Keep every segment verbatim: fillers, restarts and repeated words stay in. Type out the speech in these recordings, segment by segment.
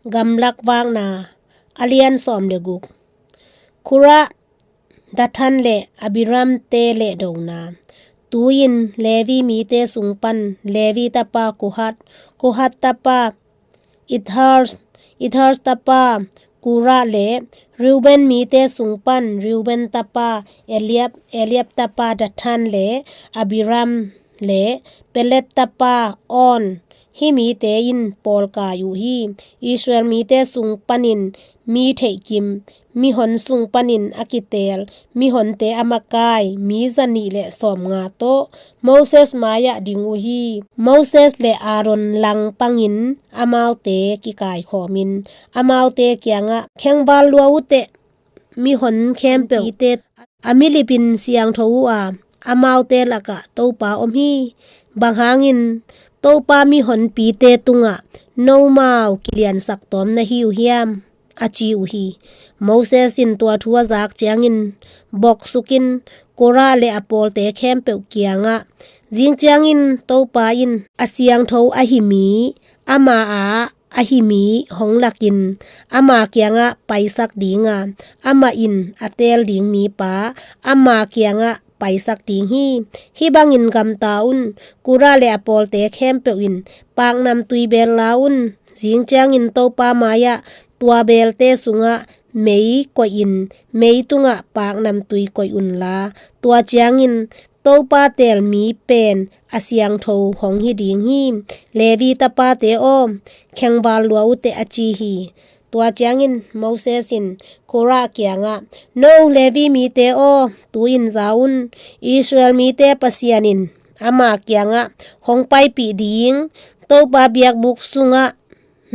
Gamlak vakna a lian sawm le guk. Korah, Dathan le Abiram te lehdona. Tu-in Levi mite sung pan Levi tapa Kohat, Kohat tapa Ithar, Ithar tapa Korah le Reuben mite sung pan Reuben tapa Eliab, Eliab tapa Dathan le Abiram le Pelet tapa On, hih mite in pawl kai uh hi. Israel mite sung panin mi theihkim, mihon sung panin a kitel mihonte a makai mi zanih le sawmnga tawh Moses mai-ah ding uh hi. Moses le Aaron langpangin amaute kikaikhawmin amaute kiangah, khengval lua uh teh, mihon khempeuhte a milipin siangtho uh a, amaute lakah Topa om hi. Bang hangin Topa mihonpite tungah nomau kiliansak tawm na hi uh hiam? A ci uh hi. Moses in tua thu a zak ciangin boksukin Korah le a pawlte khempeuh kiangah, zing ciangin Topa in a siangtho ahi mi, ama a ahi mi hong lakin ama kiangah paisak dinga, amah in a teel ding mipa ama kiangah paisak ding hi. Hih bangin gamta un. Korah le a pawlte khempeuh in paknamtui beel la un. Zing ciangin Topa mai-ah tua beelte sungah mei koihin, mei tungah paknamtui koih unla, tua ciangin Topa teel mi pen a siangtho hong hi ding hi. Levi tapate aw, khengval lua uh teh, a ci hi. Tua ciangin Moses in Korah kiangah, no Levi mite aw, tu-in za un. Israel mite Pasian in ama kiangah hong paipih ding, Topa biakbuk sungah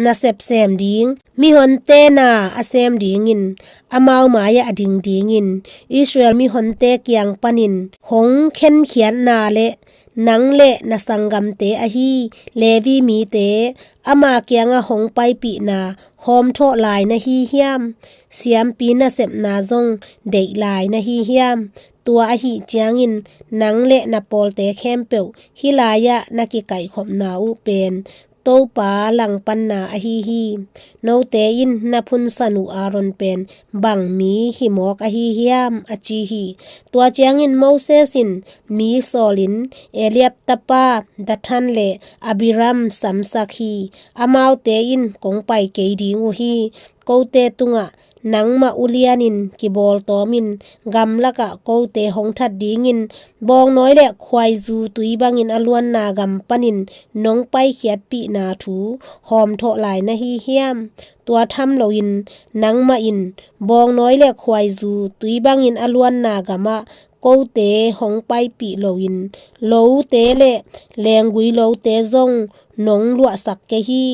nasep sem ding, mihonte na a sem dingin amau mai-ah a ding dingin Israel mihonte kiang panin hong khenkhiatna le nang le na sanggamte ahi Levi mite ama kiangah hong paipihna hawmthawh lai na hi hiam? Siampi nasepna zong deih lai na hi hiam? Tua ahi ciangin nang le na pawlte khempeuh hih lai-ah na kikaihkhopna uh pen Topa langpanna ahi hi. Note in na phunsan uh Aaron pen bang mi hi mawk ahi hiam? A ci hi. Tua ciangin Moses in mi sawlin Eliab tapa Dathan le Abiram samsak hi. Amaute in kong pai kei ding uh hi. Kote tungah nangmah ulianin kibawltawmin gamlakah kote hong that dingin bawngnawi le khuaizu tui bangin a luanna gam panin nong paikhiatpihna thu hawmthawh lai na hi hiam? Tua tham loin nangmah in bawngnawi le khuaizu tui bangin a luanna gamah kote hong paipih loin lote le lenggui lote zong nong luahsak kei hi.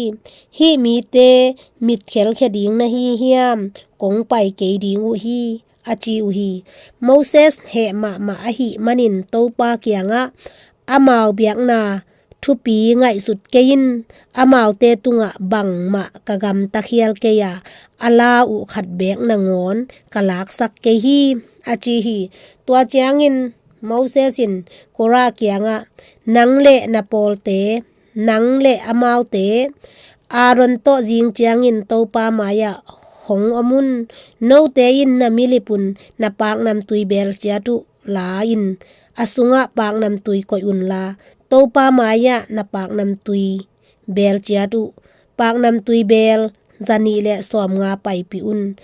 Hih mite mit khelkhia ding na hi hiam? Kong pai kei ding uh hi, a ci uh hi. Moses heh mahmah ahih manin Topa kiangah, amau biakna thupi ngaihsut kei in, amaute tungah bangmah ka gamta khial kei a, a la uh khat beek nangawn ka laksak kei hi, a ci hi. Tua ciangin Moses in Korah kiangah, nang le na pawlte, nang le amaute, Aaron tawh zing ciangin Topa mai-ah hong om un. Note in na milipun na paknamtui beel ciat uh la-in a sungah paknamtui koih unla, Topa mai-ah na paknamtui beel ciat uh, paknamtui beel zanih le sawmnga paipih un.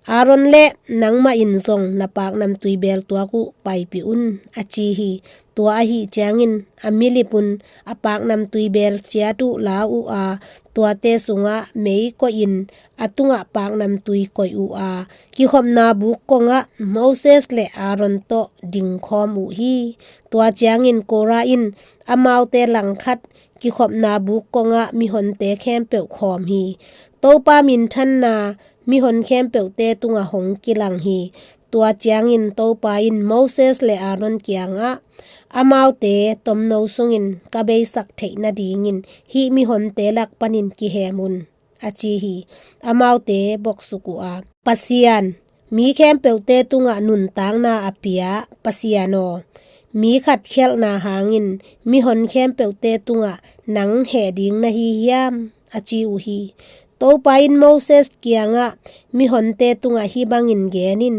Aaron le nangmah in zong na paknamtui beel tuak uh paipih un, a ci hi. Tua ahi ciangin a milipun a paknamtui beel ciat uh la uh a, tuate sungah mei koihin a tungah paknamtui koih uh a, kikhopna buk kongah Moses le Aaron tawh dingkhawm uh hi. Tua ciangin Korah in amaute langkhat kikhopna buk kongah mihonte khempeuh khawm hi. Topa minthanna mihon khempeuhte tungah hong kilang hi. Tua ciangin Topa in Moses le Aaron kiangah, amaute tomno sungin ka beisak theih nadingin hih mihonte lak panin kihem un, a ci hi. Amaute boksuk uh a, Pasian, mi khempeuhte tungah nuntakna a pia Pasian aw, mi khat khialhna hangin mihon khempeuhte tungah nang heh ding na hi hiam? A ci uh hi. Topa in Moses kiangah, "Mihonte tungah hih bangin gen in: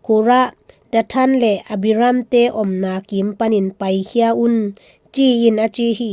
Korah, Dathan le Abiramte omna kim panin paikhia un," ci-in a ci hi.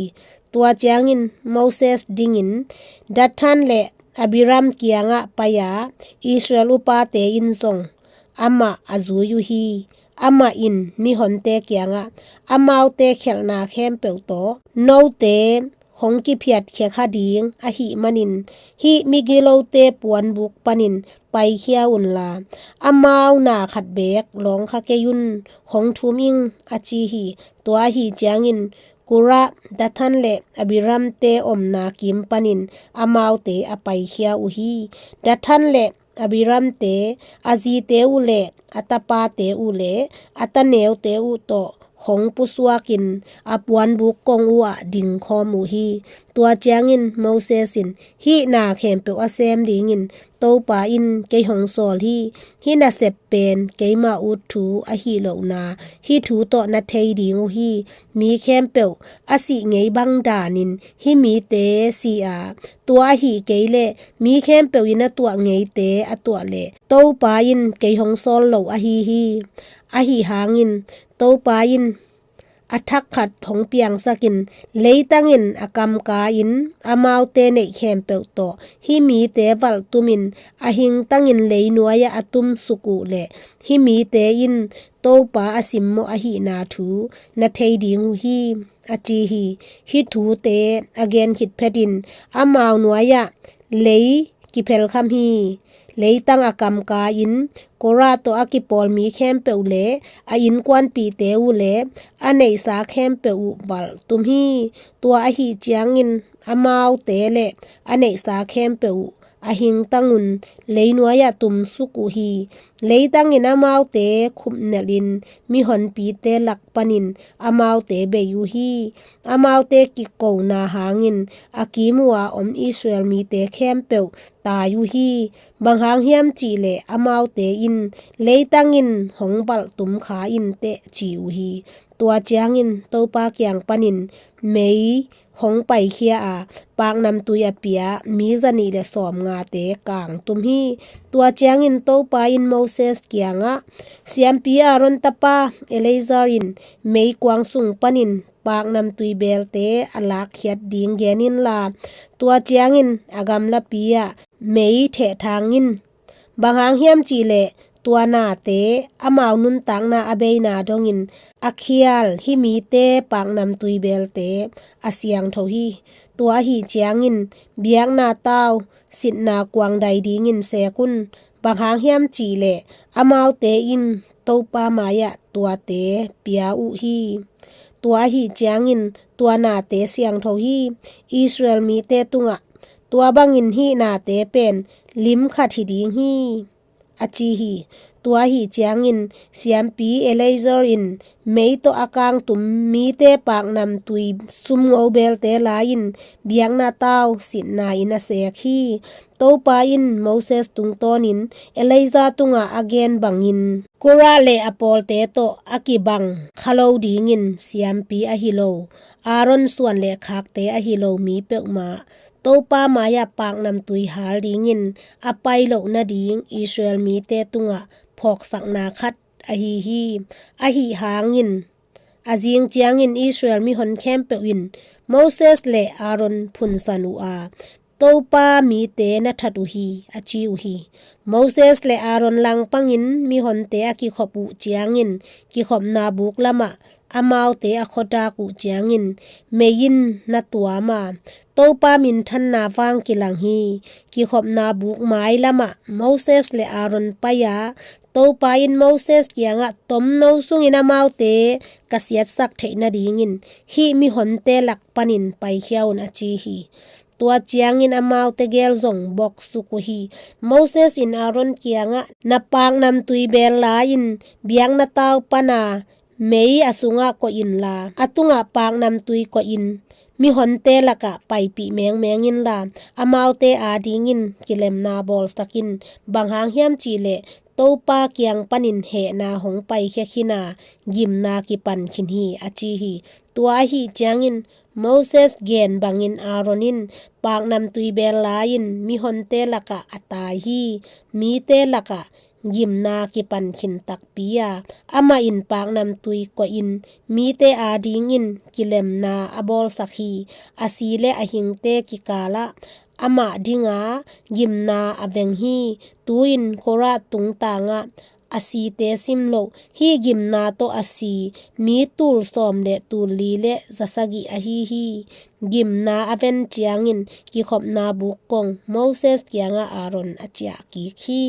Tua ciangin Moses dingin Dathan le Abiram kiangah pai-a, Israel upate in zong amah a zui uh hi. Amah in mihonte kiangah, "Amaute khelhna khempeuh tawh note hong kiphiatkhia kha ding ahih manin, hih migilote puanbuk panin paikhia unla, amau na khat beek lawng kha kei un, hong thum ing," a ci hi. Tua ahi ciangin Korah, Dathan le Abiramte omna kim panin amaute a paikhia uh hi. Dathan le Abiramte, a zite uh le a tapate uh le a taneute uh tawh hong pusuakin a puanbuk kong uhah dingkhawm uh hi. Tua ciangin Moses in, "Hih na khempeuh a sem dingin Topa in kei hong sawl hi. Hih nasep pen keima ut thu ahi lohna, hih thu tawh na thei ding uh hi: Mi khempeuh a sih ngei bang danin hih mite si a, tua ahi kei leh mi khempeuh in a tuah ngeite a tuah leh Topa in kei hong sawl lo ahi hi. Ahi hangin Topa in a thak khat hong piangsakin, leitangin a kamka-in amaute neih khempeuh tawh hih mite valhtumin a hingtangin leinuai-ah a tumsuk uh leh hih mite in Topa a simmawh ahihna thu na thei ding uh hi," a ci hi. Hih thute a gen khit phetin amau nuai-ah lei kiphelkham hi. Leitang a kamka-in Korah tawh a kipawl mi khempeuh le a innkuanpihte uh le a neihsa khempeuh uh valhtum hi. Tua ahi ciangin amaute le a neihsa khempeuh uh a hingtangun leinuai-ah tumsuk uh hi. Leitangin amaute khupnelhin mihonpite lak panin amaute bei uh hi. Amaute kikona hangin a kim uh a om Israel mite khempeuh tai uh hi. Bang hang hiam cihleh amaute in, "Leitangin hong valhtum kha inteh," ci uh hi. Tua ciangin Topa kiang panin mei hong paikhia a, paknamtui a pia mi zanih le sawmngate kangtum hi. Tua ciangin Topa in Moses kiangah, "Siampi Aaron tapa Eleazar in meikuang sung panin paknamtui belte a lakkhiat ding gen inla, tua ciangin a gamlapi-ah mei thehthang in. Bang hang hiam cihleh tua nate amau nuntakna a beina dongin a khial hih mite paknamtui belte a siangtho hi. Tua ahi ciangin biakna tau sitna kuangdai dingin sek un. Bang hang hiam cihleh amaute in Topa mai-ah tuate pia uh hi. Tua ahi ciangin tua nate siangtho hi. Israel mite tungah tua bangin hih nate pen lim khat hi ding hi," a ci hi. Tua ahi ciangin siampi Eleazar in mei tawh a kangtum mite paknamtui sumngo belte la-in biakna tau sitna-in a sek hi. Topa in Moses tungtawnin Eleazar tungah a gen bangin, Korah le a pawlte tawh a kibang kha lo dingin siampi ahi lo Aaron suan le khakte ahi lo mi peuhmah Topa mai-ah paknamtui hal dingin a pai loh nading Israel mite tungah phawksakna khat ahi hi. Ahi hangin a zing ciangin Israel mihon khempeuh in Moses le Aaron phunsan uh a, "Topa mite na that uh hi," a ci uh hi. Moses le Aaron langpangin mihonte a kikhop uh ciangin kikhopna buk lamah amaute a khuadak uh ciangin mei in na tuam a, Topa minthanna vang kilang hi. Kikhopna buk mai lamah Moses le Aaron pai-a, Topa in Moses kiangah, "Tomno sungin amaute ka siatsak theih nadingin hih mihonte lak panin paikhia un," a ci hi. Tua ciangin amaute gel zong boksuk uh hi. Moses in Aaron kiangah, "Na paknamtui beel la-in biakna tau pana mei a sungah koih inla, a tungah paknamtui koihin mihonte lakah paipih mengmeng inla, amaute adingin kilemna bawlsak in. Bang hang hiam cihleh Topa kiang panin hehna hong paikhia khin a, gimna kipan khin hi, a ci hi. Tua ahih ciangin Moses gen bangin Aaron in paknamtui beel la-in mihonte lakah a tai hi. Mite lakah gimna kipan khin takpi a, amah in paknamtui koihin mite adingin kilemna a bawlsak hi. A si le a hingte kikalah amah dinga gimna a veng hi. Tu-in Korah tungtangah a site simloh hih gimna tawh a si mi tul sawm le tul li le za sagih ahi hi. Gimna a ven ciangin kikhopna buk kong Moses kiangah Aaron a ciah kik hi.